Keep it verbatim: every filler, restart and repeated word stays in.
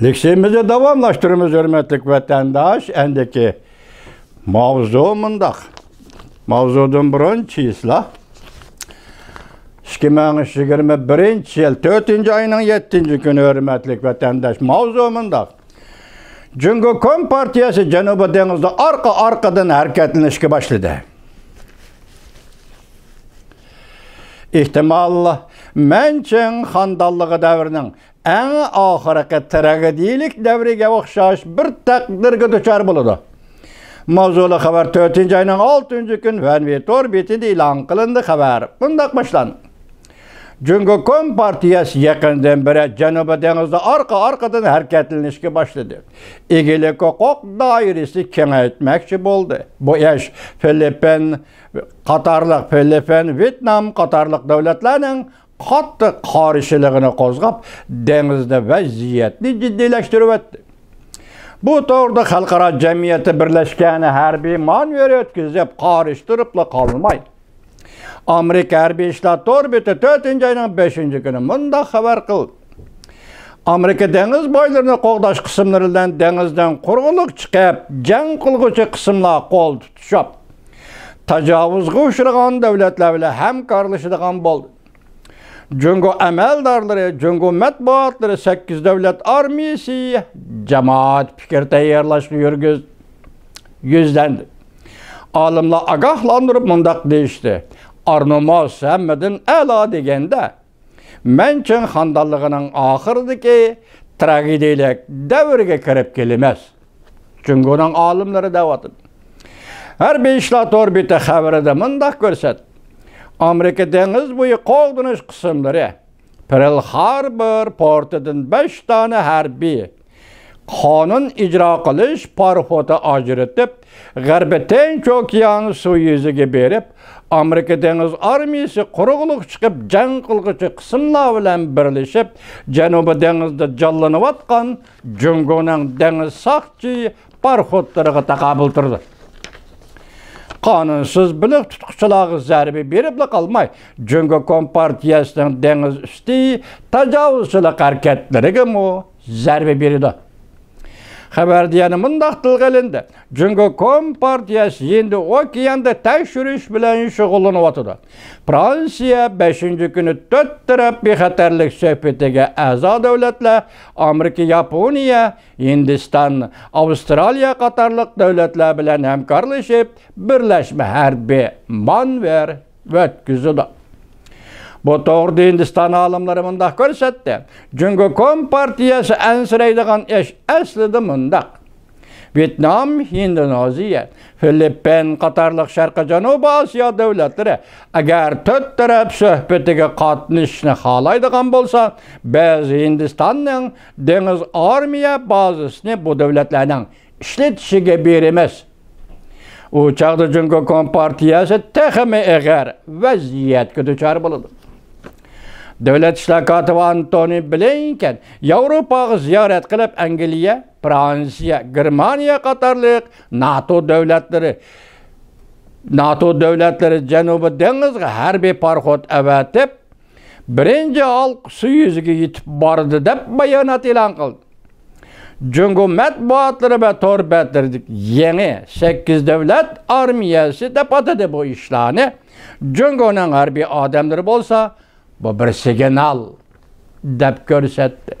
لېكسىيىمىزنى داۋاملاشتۇرىمىز، ھۆرمەتلىك ۋەتەنداش. ئەندىكى ماۋزۇ مۇنداق. ماۋزۇدىن بۇرۇن چىسلا. ئىككى مىڭ يىگىرمە بىرىنچى يىل تۆتىنچى ئاينىڭ يەتتىنچى كۈنى، ھۆرمەتلىك ۋەتەنداش. ماۋزۇ مۇنداق. جۇڭگو كومپارتىيەسى جەنۇبىي دېڭىزدا ئارقا-ئارقىدىن ھەرىكەتلىنىشكە باشلىدى. ئېھتىمال، مەنچىڭ خاندانلىقى دەۋرىنىڭ ئەڭ ئاخىرقى تراگېدىيىلىك دەۋرىگە ئوخشاش بىر تەقدىرگە دۇچار بولىدۇ. ماۋزۇلۇق خەۋەر تۆتىنچى ئاينىڭ ئالتىنچى كۈنى ۋەنۋى تور بېتىدە ئېلان قىلىندى. خەۋەر مۇنداق باشلاندى. جۇڭگو كومپارتىيەسى يېقىندىن بېرى جەنۇبىي دېڭىزدا ئارقا-ئارقىدىن ھەرىكەتلىنىشكە باشلىدى. ئىگىلىك ھوقۇق دائىرىسىنى كېڭەيتمەكچى بولدى. بۇ ئىش فىلىپپىن قاتارلىق، فىلىپپىن، ۋيېتنام قاتارلىق دۆلەتلەرنىڭ قاتتىق قارشىلىقىنى قوزغاپ، دېڭىزدا ۋەزىيەتنى جىددىيلەشتۈرۈۋەتتى. بۇ توغرىدا خەلقئارا جەمئىيەتتە بىرلەشكەن ھەربىي مانېۋىر ئۆتكۈزۈپ، قارشى تۇرۇپلا قالماي. ئامېرىكا ھەربىي ئىشلار تور بېتى تۆتىنچى ئاينىڭ بەشىنچى كۈنى مۇنداق خەۋەر قىلدى. ئامېرىكا دېڭىز بويلىرىنى قوغداش قىسىملىرى بىلەن دېڭىزدىن قۇرغۇنلۇق چىقىپ، جەڭ قىلغۇچى قىسىملار قول تۇتۇشۇپ، تاجاۋۇزغا ئۇچرىغان دۆلەتلەر بىلەن ھەمكارلىشىدىغان بولدى. جۇڭگو ئەمەلدارلىرى، جۇڭگو مەتبۇئاتلىرى، سەككىز دۆلەت ئارمىيىسى جامائەت پىكىر تەييارلاشقا يۈرگۈز-، يۈزلەندى. ئالىملار ئاگاھلاندۇرۇپ مۇنداق دېيىشتى: «ئارنۇماس ھەممىدىن ئەلا» دېگەندە، مەنچىڭ خاندانلىقىنىڭ ئاخىرىدىكى تراگېدىيىلىك دەۋرگە كىرىپ كېلىمىز. جۇڭگونىڭ ئالىملىرى دەۋاتىدۇ. ھەربىي ئىشلار تور بېتى خەۋىرىدە مۇنداق كۆرسەتتى: ئامېرىكا دېڭىز بويى قوغدىنىش قىسىملىرى پېرل خاربور پورتىدىن بەش دانە ھەربىي قانۇن ئىجرا قىلىش پاراخوتى ئاجرىتىپ، غەربىي تىنچ ئوكيان سۇ يۈزىگە بېرىپ، ئامېرىكا دېڭىز ئارمىيىسى قۇرۇقلۇققا چىقىپ، جەڭ قىلغۇچى قىسىملار بىلەن بىرلىشىپ، جەنۇبىي دېڭىزدا جانلىنىۋاتقان جۇڭگونىڭ دېڭىز ساقچى پاراخوتلىرىغا تاقابىل تۇردى. قانۇنسىز بېلىق تۇتقۇچىلارغا زەربە بېرىپلا قالماي، جۇڭگو كومپارتىيەسىنىڭ دېڭىز ئۈستى تاجاۋۇزچىلىق ھەرىكەتلىرىگىمۇ زەربە بېرىدۇ. خەۋەردە يەنە مۇنداق تىلغا ئېلىندى: جۇڭگو كومپارتىيەسى ھىندى ئوكياندا تەكشۈرۈش بىلەن شۇغۇللىنىۋاتىدۇ. فرانسىيە بەشىنچى كۈنى تۆت تەرەپ بىخەتەرلىك سۆھبىتىگە ئەزا دۆلەتلەر ئامېرىكا، ياپونىيە، ھىندىستان، ئاۋسترالىيە قاتارلىق دۆلەتلەر بىلەن ھەمكارلىشىپ، بىرلەشمە ھەربىي مانېۋىر ئۆتكۈزىدۇ. بۇ توغرىدا ھىندىستان ئالىملىرى مۇنداق كۆرسەتتى: جۇڭگو كومپارتىيەسى ئەنسىرەيدىغان ئىش ئەسلىدە مۇنداق. ۋيېتنام، ئىندونېزىيە، فىلىپپىن قاتارلىق شەرقىي جەنۇبىي ئاسىيا دۆلەتلىرى ئەگەر تۆت تەرەپ سۆھبىتىگە قاتنىشىشنى خالايدىغان بولسا، بىز ھىندىستاننىڭ دېڭىز ئارمىيە بازىسىنى بۇ دۆلەتلەرنىڭ ئىشلىتىشىگە بېرىمىز. ئۇ چاغدا جۇڭگو كومپارتىيەسى تېخىمۇ ئېغىر ۋەزىيەتكە دۇچار بولىدۇ. دۆلەت ئىشلار كاتىپى ئانتونى بلىنكېن ياۋروپاغا زىيارەت قىلىپ، ئەنگلىيە، فرانسىيە، گېرمانىيە قاتارلىق ناتو دۆلەتلىرى، ناتو دۆلەتلىرى جەنۇبىي دېڭىزغا ھەربىي پاراخوت ئەۋەتىپ، بىرىنچى ھالقا سۇ يۈزىگە يېتىپ بارىدۇ، دەپ بايانات ئېلان قىلدى. جۇڭگو مەتبۇئاتلىرى ۋە تور بەتلىرىدىكى يېڭى سەككىز دۆلەت ئارمىيەسى دەپ ئاتىدى بۇ ئىشلارنى. جۇڭگونىڭ ھەربىي ئادەملىرى بولسا، بۇ بىر سىگنال، دەپ كۆرسەتتى.